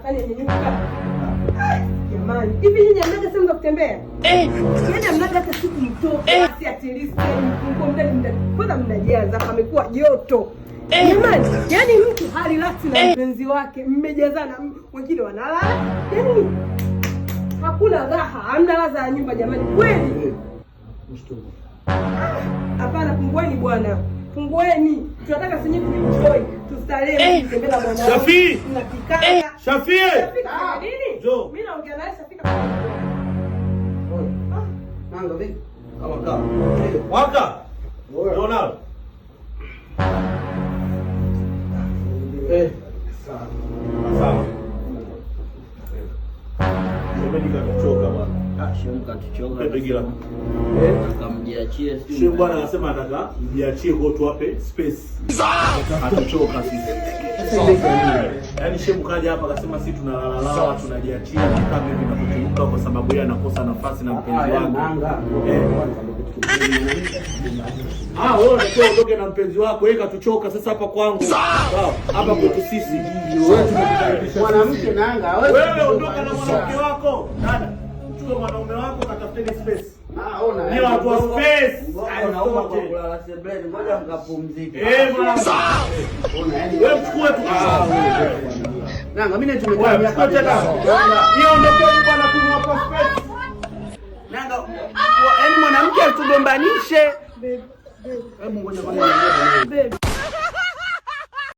fulani yenyenyuka. Jamani, hivi nyinyi hamnaga sehemu za kutembea? Eh. Yaani hamnaga hata siku mtoke basi at least mpungue mdani mdani. Kwanza mnajaza pamekuwa joto. Jamani, yaani mtu harelax na mpenzi wake, mmejazana, wengine wanalala. Yaani hakuna raha, hamna raha ya nyumba jamani, kweli. Hapana, pungueni bwana. Pungueni. Tunataka sinyi tuenjoy, tustarehe, tutembee na bwana. Shafi! Mnapikana. Shafi! Shafi kafanya nini? Njoo. Mimi naongea naye, Shafi kafanya nini? Nanga vipi? Kama kama. Waka. Njoo nalo. Eh. Sawa. Shemeji katuchoka bwana. Ah, shemu katuchoka. Pepe gila. Eh. Akamjiachie sijui. Shemu bwana anasema anataka mjiachie kwa tuwape space. Atuchoka sisi. Yaani shemu kaja hapa akasema sisi tunalalalawa, tunajiachia kama hivi na kwa sababu yeye anakosa nafasi na mpenzi wake. Nanga. Eh. Ah, wewe unatakiwa uondoke na mpenzi wako, yeye katuchoka sasa hapa kwangu. Sawa, hapa kwetu sisi. Wewe tumekukaribisha. Mwanamke nanga hawezi. Wewe ondoka na mwanamke wako. Dada, chukua mwanaume wako katafuteni space. Ah, ona. Ni watu wa space. Mgongo unauma kwa kulala sebuleni, ngoja mkapumzike. Eh, bwana. Ona, yani Wewe mchukue tu. Nanga mimi tumekaa Wewe miaka mchukue tena. Hiyo ondokeni bwana, tumewapa space. Nanga, yaani mwanamke atugombanishe. Babe, babe, Hebu ngoja kwanza niongee na babe.